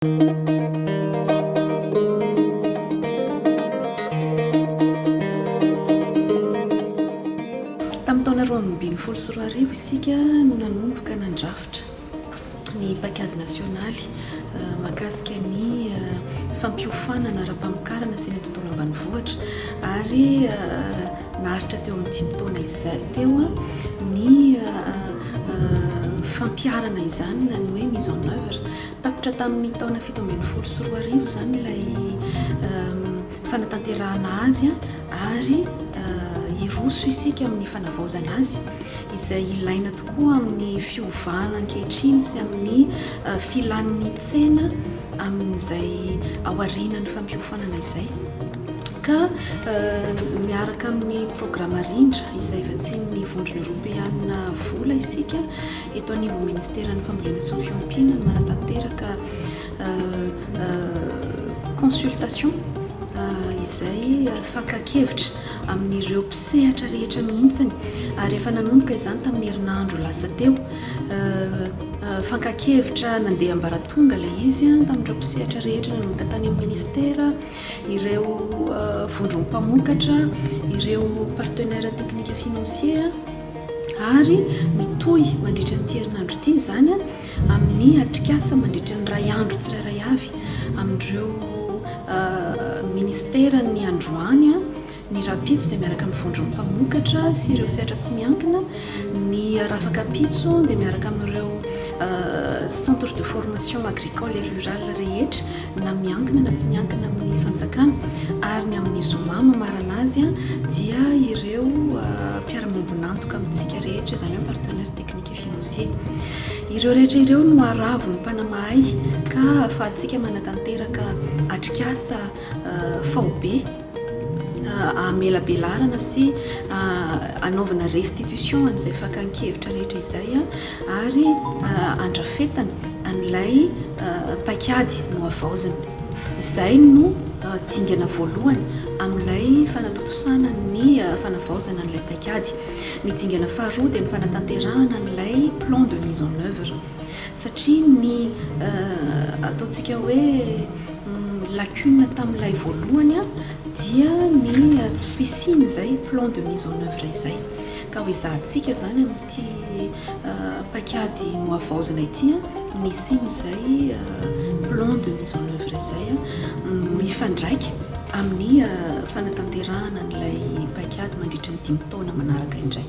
Tamin'ny taona 2012 isika no nanomboka nandrafitra ny paikady nasionaly mahakasika ny fampiofanana ara-pamokarana sy ny tontolo ambanivohitra ary naharitra teo amin'ny dimy taona izay teo ny fampiharana izany na ny hoe mise en oeuvre. Tapitra tamin'ny taona 2017 izany ilay fanatanterahana azy ary hiroso isika amin'ny fanavaozana azy izay ilaina tokoa amin'ny fiovana ankehitriny sy amin'ny filan'ny tsena amin'izay aorianan'ny fampiofanana izay. Ka miaraka amin'ny programa Rindra izay vatsian'ny Vondrona Eoropeanina vola isika eto anivon'ny Ministeran'ny Fambolena sy ny Fiompiana no manatanteraka consultation izay fakan-kevitra amin'ireo mpisehatra rehetra mihitsiny ary efa nanomboka izany tamin'ny herinandro lasa teo. Fakan-kevitra nandeha ambaratonga ilay izy tamin'ireo mpisehatra rehetra nanomboka tany amin'ny ministera, ireo vondron'ny mpamokatra, ireo partenaires techniques financiers ary mitohy mandritra an'ity herinandro ity izany amin'ny atrikasa mandritra ny iray andro tsirairay avy amin'ireo ministeran'ny androany. Ny rahampitso dia miaraka amin'ny vondron'ny mpamokatra sy ireo sehatra tsy miankina, ny rafakapitso dia miaraka amin'ireo centre de formation agricole et rurale rehetra na miankina na tsy miankina amin'ny fanjakana ary ny amin'ny zoma mamarana azy dia ireo mpiara-miombon'antoka amintsika rehetra izany hoe partenaire technique et financier. Ireo rehetra ireo no aravon'ny mpanamahay ka ahafahantsika manatanteraka atrikasa faobe. hamelabelarana sy hanaovana restitution an'izay fakan-kevitra rehetra izay ary handrafetana an'ilay paikady nohavaozina. Izay no dingana voalohany amin'ilay fanatontosana ny fanavaozana an'ilay paikady. Ny dingana faharoa dia ny fanatanterahana an'ilay plan de mise en oeuvre satria ny ataontsika hoe Lacune tamin'ilay voalohany dia ny tsy fisian'izay plan de mise en oeuvre izay. Ka ho ezahantsika izany amin'ity paikady nohavaozina ity ny hisian'izay plan de mise en oeuvre izay mifandraika amin'ny fanatanterahana an'ilay paikady mandritra ny dimy taona manaraka indray.